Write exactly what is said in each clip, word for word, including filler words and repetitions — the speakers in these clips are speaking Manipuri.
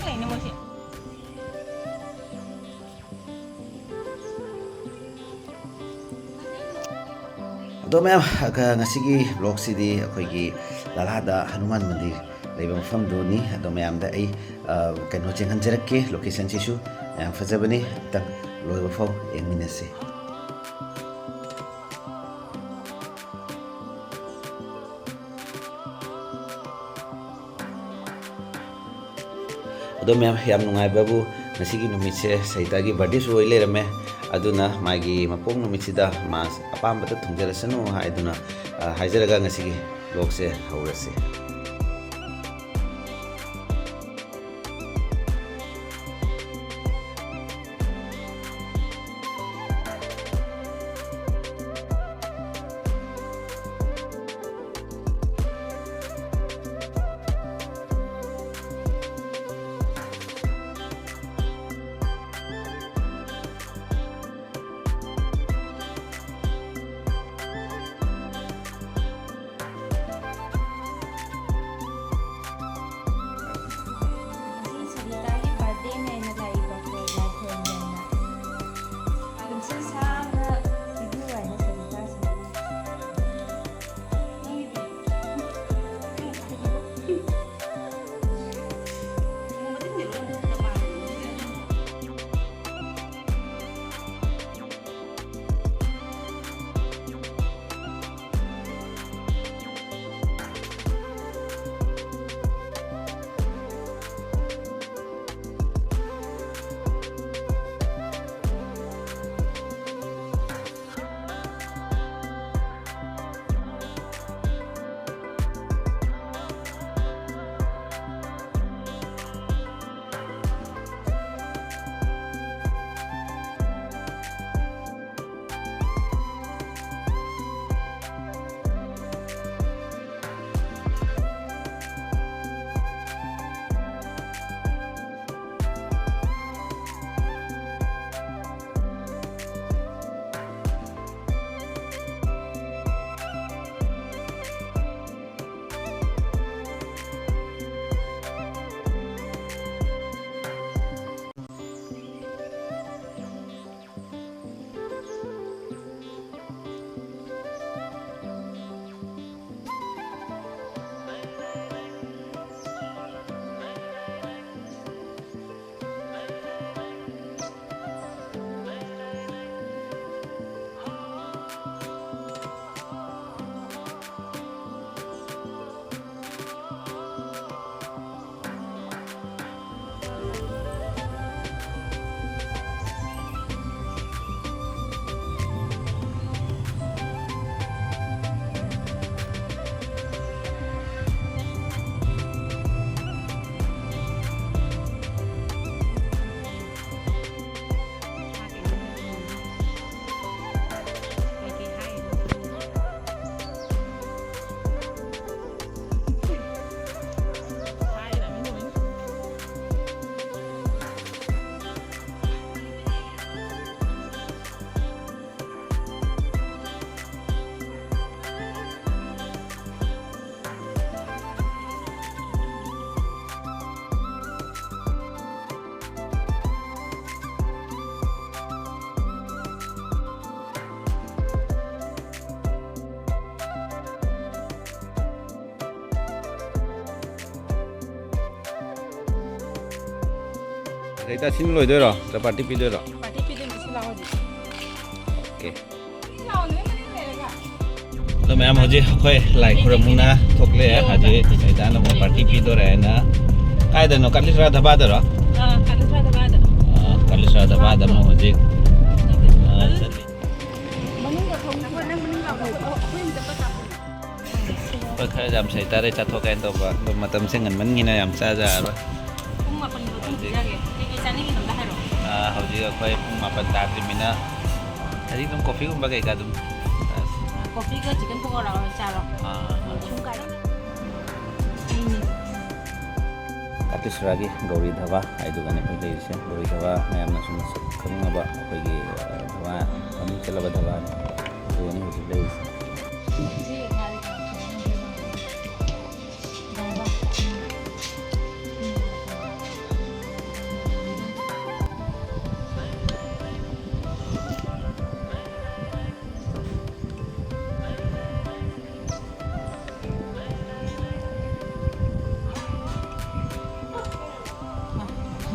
ꯂꯩꯅꯤ ꯃꯣꯏꯁꯦ꯫ ꯑꯗꯣ ꯃꯌꯥꯝ, ꯑ, ꯉꯁꯤꯒꯤ vlogꯁꯤꯗꯤ ꯑꯩꯈꯣꯏꯒꯤ ꯂꯥꯂꯥꯗ ꯍꯅꯨꯃꯥꯟ ꯃꯟꯗꯤꯔ ꯂꯩꯕ ꯃꯐꯝꯗꯨꯅꯤ꯫ ꯑꯗꯣ ꯃꯌꯥꯝꯗ ꯑꯩ, ꯑ, ꯀꯩꯅꯣ ꯆꯦꯡꯍꯟꯖꯔꯛꯀꯦ, locationꯁꯤꯁꯨ ꯃꯌꯥꯝ ꯐꯖꯕꯅꯤ, ꯑꯃꯨꯛꯇꯪ ꯂꯣꯏꯕ ꯐꯥꯎ ꯌꯦꯡꯃꯤꯟꯅꯁꯤ꯫ ꯑꯗꯣ ꯃꯌꯥꯝ, ꯌꯥꯝ ꯅꯨꯡꯉꯥꯏꯕꯕꯨ ꯉꯁꯤꯒꯤ ꯅꯨꯃꯤꯠꯁꯦ ꯁꯍꯤꯇꯥꯒꯤ birthdayꯁꯨ ꯑꯣꯏ ꯂꯩꯔꯝꯃꯦ꯫ ꯑꯗꯨꯅ ꯃꯥꯒꯤ ꯃꯄꯣꯛ ꯅꯨꯃꯤꯠꯁꯤꯗ ꯃꯥ ꯑꯄꯥꯝꯕꯗ ꯊꯨꯡꯖꯔꯁꯅꯨ ꯍꯥꯏꯗꯨꯅ, ꯑ, ꯍꯥꯏꯖꯔꯒ ꯉꯁꯤꯒꯤ vlogꯁꯦ ꯍꯧꯔꯁꯤ꯫ ꯁꯩꯇꯥ, ꯁꯤꯅ ꯂꯣꯏꯗꯣꯏꯔꯣ? ꯅꯠꯇ꯭ꯔ ꯄꯥꯔꯇꯤ ꯄꯤꯗꯣꯏꯔꯣ? ꯄꯥꯔꯇꯤ ꯄꯤꯗꯣꯏꯅꯤ, ꯁꯤ ꯂꯥꯛꯑꯣ ꯍꯧꯖꯤꯛ꯫ ꯑꯣꯀꯦ꯫ ꯁꯤ ꯂꯥꯛꯑꯣ, ꯅꯣꯏ ꯃꯅꯤꯡ ꯂꯩꯔꯒ꯫ ꯑꯗꯣ ꯃꯌꯥꯝ, ꯍꯧꯖꯤꯛ ꯑꯩꯈꯣꯏ ꯂꯥꯏ ꯈꯨꯔꯨꯝꯃꯨꯅ ꯊꯣꯛꯂꯛꯑꯦ꯫ ꯍꯧꯖꯤꯛ ꯁꯩꯇꯥꯅ ꯑꯃꯨꯛ ꯄꯥꯔꯇꯤ ꯄꯤꯗꯣꯔꯦ ꯍꯥꯏꯅ꯫ ꯀꯥꯏꯗꯅꯣ? ꯀꯥꯂꯤꯁꯔꯥ ꯙꯕꯥꯗꯔꯣ? ꯑꯥ, ꯀꯥꯂꯤꯁꯔꯥ ꯙꯕꯥꯗ꯫ ꯑꯥ, ꯀꯥꯂꯤꯁꯔꯥ ꯙꯕꯥꯗ ꯑꯃꯨꯛ ꯍꯧꯖꯤꯛ, ꯑꯥ, ꯆꯠꯂꯤ꯫ ꯃꯅꯤꯡꯗ ꯊꯣꯡ ꯅꯪ ꯃꯅꯤꯡ ꯂꯥꯛꯑꯣ꯫ ꯑꯩꯈꯣꯏ ꯑꯃ ꯆꯠꯄ ꯇꯥꯛꯄꯅꯦ꯫ ꯍꯣꯏ, ꯈꯔ ꯌꯥꯝ ꯁꯩꯇꯥꯔꯦ ꯆꯥꯊꯣꯛꯀꯦ ꯍꯥꯏꯅ ꯇꯧꯕ, ꯑꯗꯣ ꯃꯇꯝꯁꯦ ꯉꯟꯃꯟꯈꯤꯅ ꯌꯥꯝ ꯆꯥꯖꯔꯔꯣꯏ꯫ ꯄꯨꯡ ꯃꯥꯄꯟꯒꯤ ꯃꯇꯨꯡ ꯍꯧꯖꯤꯛ ꯄꯤꯖꯒꯦ꯫ ꯀꯩꯀꯩ ꯆꯥꯅꯤꯡꯉꯤꯅꯣ ꯑꯝꯇ ꯍꯥꯏꯔꯛꯑꯣ꯫ ꯑꯥ, ꯍꯧꯖꯤꯛ ꯑꯩꯈꯣꯏ ꯄꯨꯡ ꯃꯥꯄꯟ ꯇꯥꯗ꯭ꯔꯤꯕꯅꯤꯅ ꯍꯧꯖꯤꯛ ꯑꯗꯨꯝ ꯀꯣꯐꯤꯒꯨꯝꯕ ꯀꯩꯀꯥ ꯑꯗꯨꯝ꯫ ꯀꯣꯐꯤꯒ ꯆꯤꯛꯀꯟ ꯄꯀꯣꯔꯥ ꯑꯣꯏꯅ ꯆꯥꯔꯣ꯫ ꯑꯥ꯫ ꯁꯨꯝ ꯀꯥꯏꯗ? ꯀꯥꯇꯤꯁꯔꯥꯒꯤ ꯒꯧꯔꯤ ꯙꯥꯕꯥ ꯍꯥꯏꯗꯨꯒꯅꯦ ꯑꯩꯈꯣꯏ ꯂꯩꯔꯤꯁꯦ꯫ ꯒꯧꯔꯤ ꯙꯥꯕꯥ ꯃꯌꯥꯝꯅꯁꯨ ꯃꯁꯛ ꯈꯪꯅꯕ ꯑꯩꯈꯣꯏꯒꯤ, ꯑ, ꯙꯥꯕꯥ, ꯃꯃꯤꯡ ꯆꯠꯂꯕ ꯙꯥꯕꯥꯅꯤ꯫ ꯑꯗꯨꯒꯅꯤ ꯍꯧꯖꯤꯛ ꯂꯩꯔꯤꯁꯦ꯫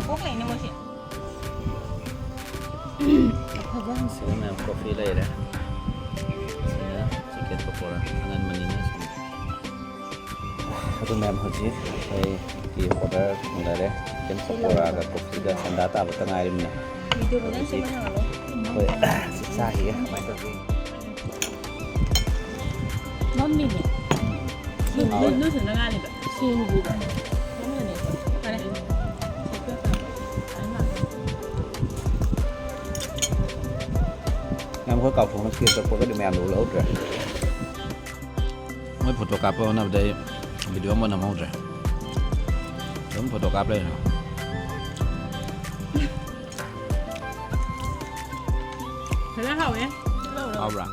ꯀꯣꯛ ꯂꯩꯅꯦ ꯃꯣꯏꯁꯦ꯫ ꯑꯐꯕ ꯍꯪꯁꯤ꯫ ꯁꯤꯗ ꯃꯌꯥꯝ ꯀꯣꯐꯤ ꯂꯩꯔꯦ꯫ ꯁꯤꯅ ꯆꯤꯀꯟ ꯄꯀꯣꯔꯥ ꯑꯉꯟꯕꯅꯤꯅ ꯁꯨꯝ꯫ ꯑꯗꯨ ꯃꯌꯥꯝ ꯍꯧꯖꯤꯛ ꯑꯩꯈꯣꯏꯒꯤ ꯑꯣꯔꯗꯔ ꯊꯨꯡꯂꯔꯦ꯫ ꯆꯤꯀꯟ ꯄꯀꯣꯔꯥꯒ ꯀꯣꯐꯤꯒ ꯁꯟꯗꯥ ꯇꯥꯕꯇ ꯉꯥꯏꯔꯤꯕꯅꯦ꯫ ꯚꯤꯗꯤꯑꯣ ꯐꯖꯅ ꯍꯧꯖꯤꯛ ꯁꯦꯝꯃ ꯊꯥꯒꯠꯂꯣ꯫ ꯑꯩꯈꯣꯏ ꯆꯥꯈꯤꯒꯦ꯫ ꯀꯃꯥꯏꯅ ꯇꯧꯒꯦ? ꯃꯝꯃꯤꯅꯦ꯫ ꯅꯣꯏ, ꯅꯣꯏ, ꯅꯣꯏ ꯁꯤꯗ ꯉꯥꯜꯂꯤꯕ? ꯁꯦꯝꯗ꯭ꯔꯤꯕ꯫ ꯃꯝꯒꯅꯤ꯫ ꯐꯔꯦ꯫ ꯌꯥꯝ ꯈꯔ ꯀꯥꯎꯊꯣꯛꯅ ꯁꯤ ꯆꯠꯄꯒꯗꯤ ꯃꯌꯥꯝꯗꯣ ꯎꯠꯍꯧꯗ꯭ꯔꯦ꯫ ꯃꯣꯏ ꯐꯣꯇꯣ ꯀꯥꯞꯄ ꯍꯣꯠꯅꯕꯗ ꯑꯩ ꯚꯤꯗꯤꯑꯣ ꯑꯃ ꯅꯝꯍꯧꯗ꯭ꯔꯦ꯫ ꯑꯗꯨꯝ ꯐꯣꯇꯣ ꯀꯥꯞ ꯂꯩꯔꯦ꯫ ꯐꯖꯅ ꯍꯥꯎꯋꯦ꯫ ꯍꯥꯎꯕ꯭ꯔꯥ?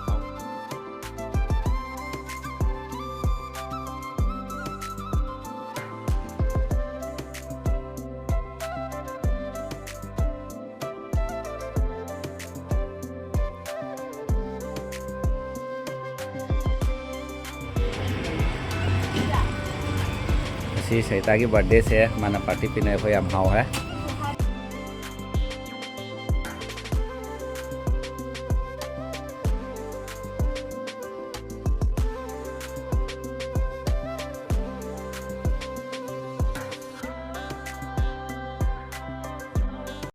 ꯉꯁꯤ ꯁꯩꯇꯥꯒꯤ ꯕꯥꯔꯗꯦꯁꯦ ꯃꯥꯅ ꯄꯥꯔꯇꯤ ꯄꯤꯅ ꯑꯩꯈꯣꯏ ꯌꯥꯝ ꯍꯥꯎꯔꯦ꯫